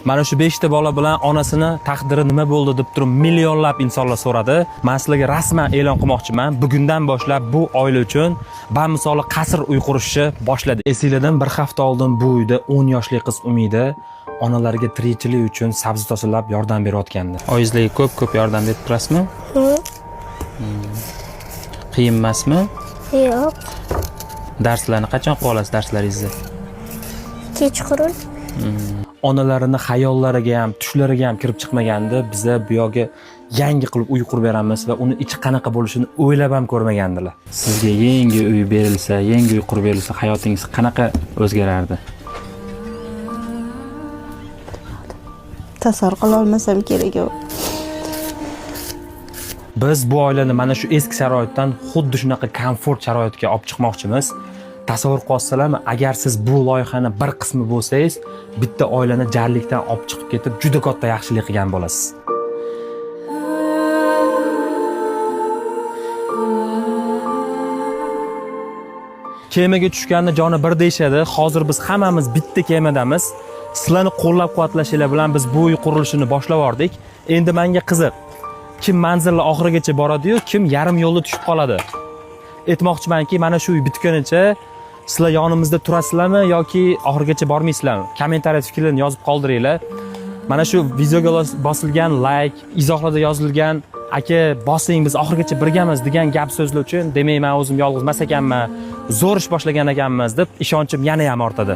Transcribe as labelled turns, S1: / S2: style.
S1: Mana shu 5 ta bola bilan onasini taqdiri nima bo'ldi deb turib millionlab insonlar so'radi. Men sizlarga rasman e'lon qilmoqchiman. Bugundan boshlab bu oila uchun bamisoli qasr uy qurishni boshladi. Esinglardan bir hafta oldin bu uyda 10 yoshli qiz Umida onalariga tirikchilik uchun sabzi tozalab yordam berayotgandi. Oyingizlarga ko'p-ko'p yordam berib turasizmi? Qiyin emasmi?
S2: Yo'q.
S1: Darslarni qachon qilib olasiz, darslaringizni?
S2: Kechqurun.
S1: Onalarini xayollariga ham, tushlariga ham kirib chiqmagandi. Biza bu yoqga yangi qilib uy qurib beramiz va uni ichi qanaqa bo'lishini o'ylab ham ko'rmagandilar. Sizga yangi uy berilsa, yangi uy qurib berilsa, hayotingiz qanaqa o'zgarardi?
S3: Tasavvur qila olmasam kerak u.
S1: Biz bu oilani mana shu eski sharoitdan xuddi shunaqa komfort sharoitga olib chiqmoqchimiz. Tasavvur qilyapsizlarmi, agar siz bu loyihani bir qismi bo'lsangiz, bitta oilani jarlikdan olib chiqib ketib, juda katta yaxshilik qilgan bo'lasiz. Kemaga tushganni joni bir deyishadi. Hozir biz hammamiz bitta kemadamiz. Sizlarni qo'llab-quvvatlashinglar bilan biz bu uy qurilishini boshlab yubordik. Endi menga qiziq, kim manzilni oxirigacha boradi-yu, kim yarim yo'lda tushib qoladi. Aytmoqchimanki, mana shu uy bitgunicha sizlar yonimizda turasizlarmi yoki oxirigacha bormaysizlarmi? Kommentariyada fikrlarni yozib qoldiringlar. Mana shu videoga bosilgan like, izohlarda yozilgan aka bosing, biz oxirigacha birgamiz degan gap so'zlar uchun, demak men o'zim yolg'iz emas ekanman, zo'r ish boshlagan ekanmiz deb ishonchim yana ham ortadi.